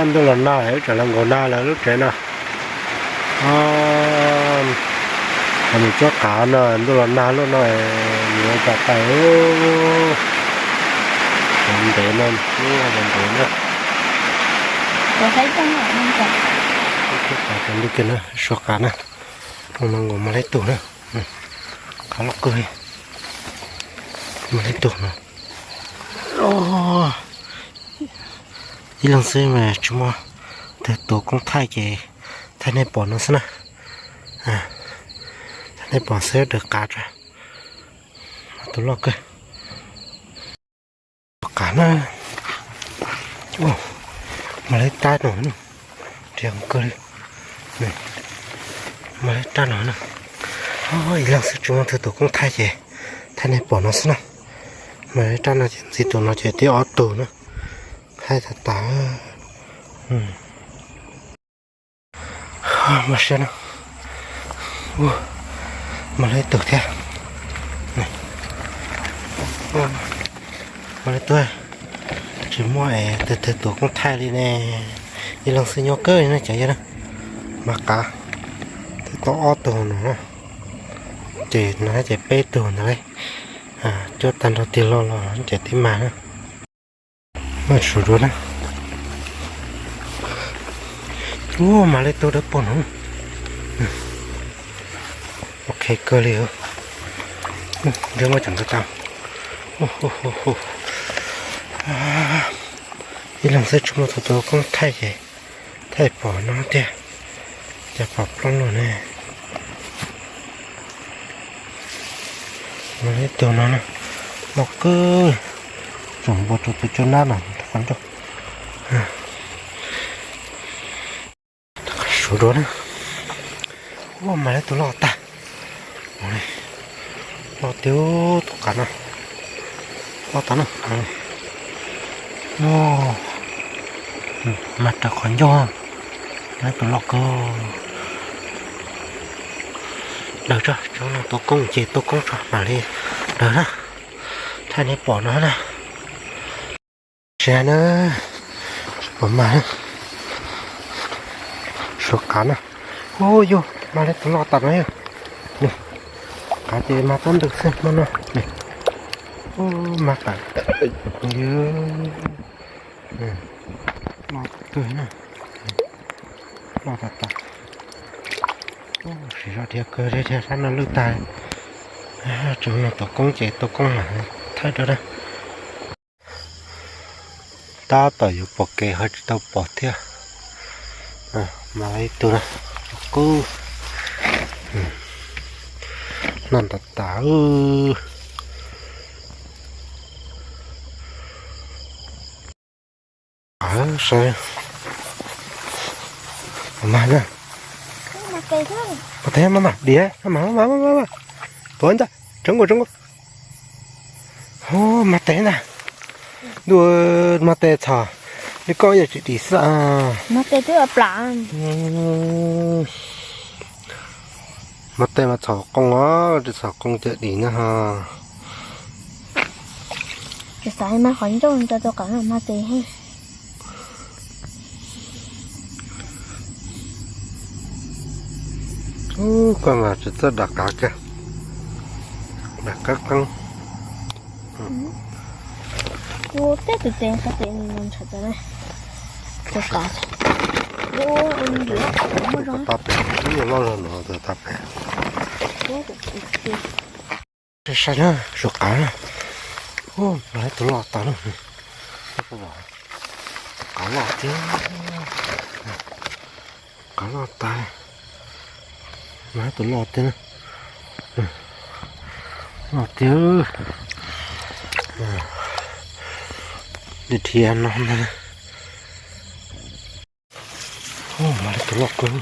Ntuj los nag, wb tseem los nkaum nag lawm lub tsev no. Mus cuab qav no ntuj los nag lub no, yuav ua cas tau. Ntev no, ntev no. Cuab qav ntuj kiag na, suav qav na. Mus no nkaus mas leb tug na. Qav loj kawg. Mas leb tug no. Ib leeg xwb mas tsis muaj tug tuav koob thaij ces thaij nej pom no xwb na. Thaij nej pom xwb daws qav tso. Tus loj kawg. Qav na. Mas leb rab no, riam kawg li. Mas leb rab no na. Ib leeg xwb tsis muaj tug tuav koob thaij ces thaij nej pom no xwb na. Mas leb rab no ces ntxiv tus no ces twb ob tug na. Haib tas tas. Mas siab no. Mas leb tug thiab. Mas leb tug, tsis muaj es tug tug tuav koob thaij li ne. Ib leeg xwb nyob kawg li na cov yawg na. Mas qav twb tau ob tug no na. Ces no ces peb tug ntawd li. Cuab tag nrho tig loj los ces twb mag na. Mas suav dua na. Ub, mas leb tug dawb paug no. Ok kawg li. Ntsej muag tseem ntau tau. Ib leeg xwb tsis muaj tug tuav koob thaij ces thaij pom no tiag. Cas pom plooj luaj ne. Mas leb tug no na, loj kawg, tseem npua rau tus cuab nab no qhov ncauj. Suav dua na. Ub, mas leb tug loj tag. Loj tiag tus qav no. Loj tag na. Mas raws qhov ncauj, leb tus loj kawg. Daws tso, tso no tuav koob ces tuav koob tso mam li daws na. Thaij nej pom no na. Siab na, tsis pom mas na. Suav qav na. Ub yug, mas leb tus loj tas no yog. Qav ces mas tab ntws xwb hmo no. Ub, mas qav. Loj kawg na. Loj tas tas. Siv zog dhia kawg dhia sab no lwj tag. Tseem no tuav koob ces tuav koob mas thaij rau na. Tab tom yuav pom kev ho tsis tau pom thiab. Mas ib tug na, kub, noj ntas tas. Saib, mas na, mas tes mas mas diav mas mas mas mas, tuav ntag, tsoov nkaus tsoov nkaus. Mas tes ntag, ntuj, mas tes txhom li koj yam tsis dim xwb. Mas tes mas txhom qoo os, tsis txhom qoo ces dim na ho. Tsis xav mas qhov ncauj nco rau qab mas tes. Koj mas tsis txawj dam qav kiag, dam qab qeeb. Kuv tej tus tes qab tes ntshav tas na. Tus qav, tus qav muaj zoo tas pem, ib nyuag loj zog no tas pem. Saib na, tus qav na. Mas tus loj tas na. Qav loj tiag. Qav loj tas. Mas tus loj tiag na. Loj tiag. Dhia no ntag. Mas tus loj kawg.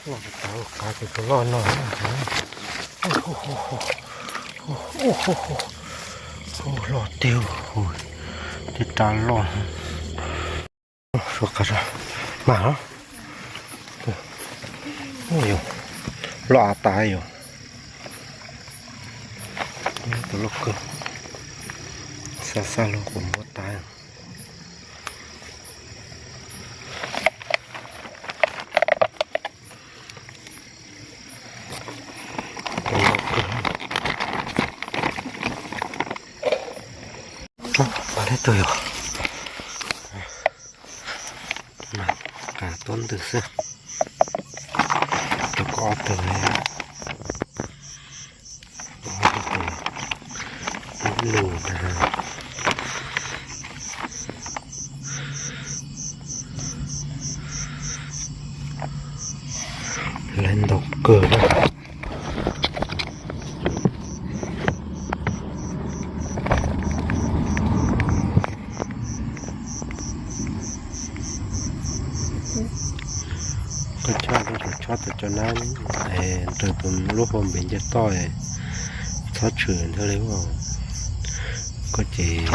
Loj tas, qav ces tus loj no. Loj tiag, tej rab loj. Suav qav mas los. Loj av tas yom. Tus loj kawg. Xa xa los kuv muab tas. Tuaj yog, qas tuab ntwg xwb, rau koj ob tug li. Ob tug, ob lus na. Lawv ntau kawg na. Koj chob, koj chob tau cov nab es rau tus lub hauv npev nce toj, txhob tshwm ntag li. Koj ces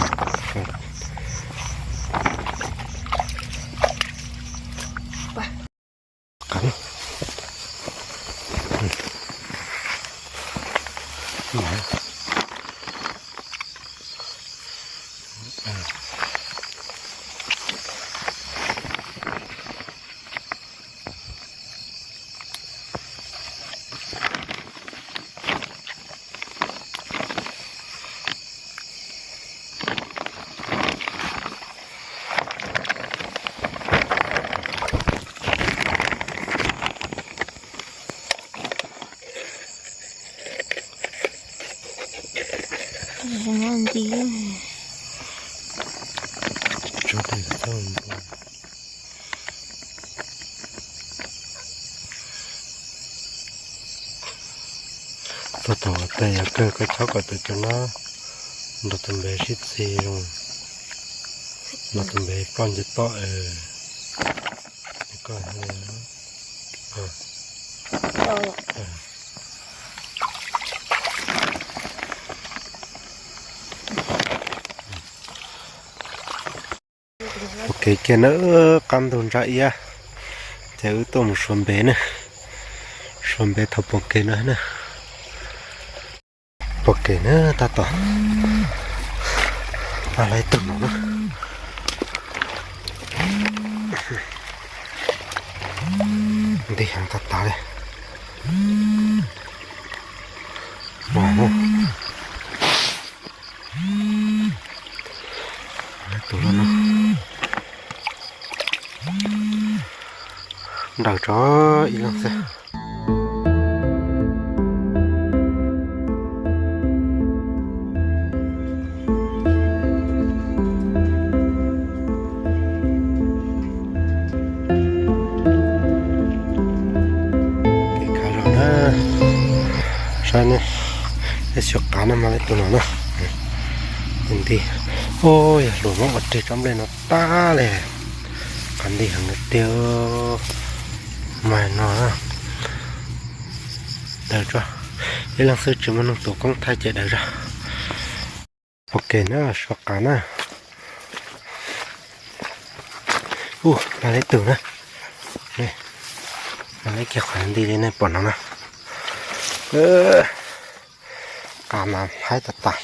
Txog thaum ua ntej yog kawg koj chob kom tus cov nab nrog tus npev sib txig zoo, nrog tus npev ploj nce toj. Pom kev kiag na, qab ntug ntsaj iab, ces wb tuaj mus suav npev na, suav npev thaum pom kev no na. Pom kev na, tab tom, a, lawv ib tug no na. Nti heev tas tas li. Tus no na, nrog tso ib leeg xwb. Kev khav zog na, saib ne, ib xyov qav na, mas lawv tus no na. Nti, o, yog hluas muab ua reg tsob nplej no tag li. Qav nti heev tiag. Mas no daws tso, ib leeg xwb tsis muaj neeg tuav koob thaij ces daws tso. Pom kev na, suav qav na. Ub, mag li tug na. Mag li kiag qhov nti li nej pom no na. Qav mas haib tas tas.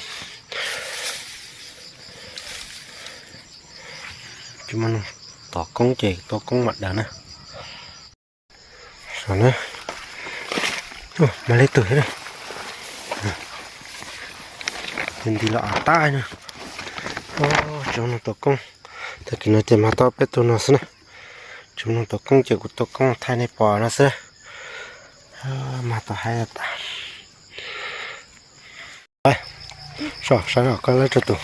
Tsis muaj neeg tuav koob ces tuav koob mam daws na. Saum na, mag li tug thiab. Ces nti los av tab na. Tsis muaj neeg tuav koob, tag kis no ces mag tau peb tug no xwb na. Tsis muaj neeg tuav koob ces kuv tuav koob thaij nej pom no xwb. Mag tau haib tas. Saum, saum no koj lawv tso tus.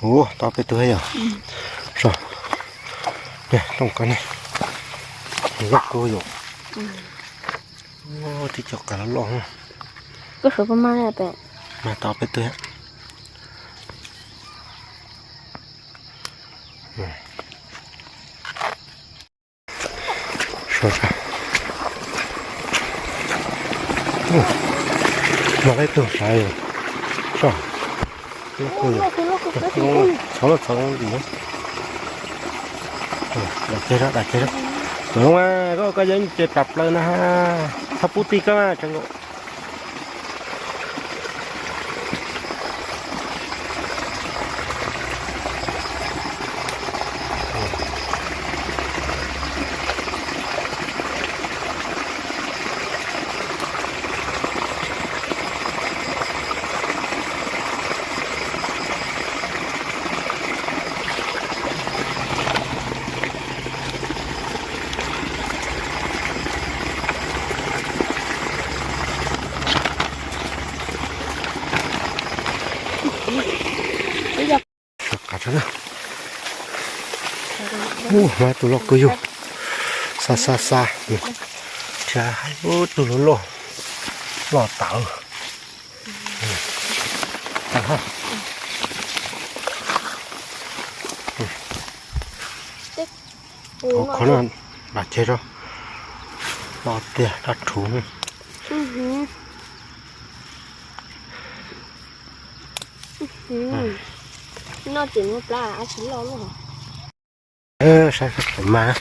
Ua tau peb tug yom. Saum, looj koj ne, loj kawg yom. Tib co qav loj loj. Mag tau peb tug. Saum, saum, mag li tug sav yom. Saum, loj kawg yom. Txhov loj txhov ntxim. Dam ceg, dam ceg. Tus no koj, koj yeej ces plam plaws na. Txhob pub ti koj mas tseem nkaum. Ub, mas tus loj kawg yug. Xa xa xa. Thiab ub, tus loj loj, loj tawv. Qhov no lam ceg rau. Loj tiag, dab rhuv. Noj ces muab plab ab tsi loj luaj. Saib saib mas.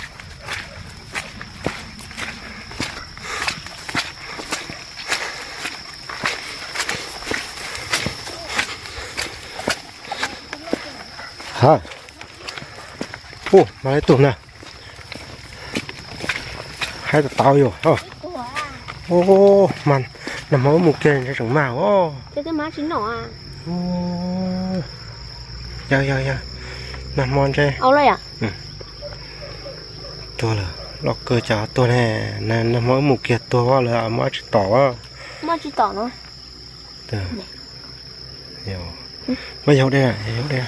Ha. Ub, mas ib tug na. Haib tau tau yus. Ub, mas nag hmo wb mus kiag ntshe tseem mag os. Yog yog yog, nag hmo ntshe tuag lawm, loj kawg cas tuag ne. Nag hmo wb mus kiag tuag lawm, muaj dab tsi tom? Muab yaug dej, yaug dej.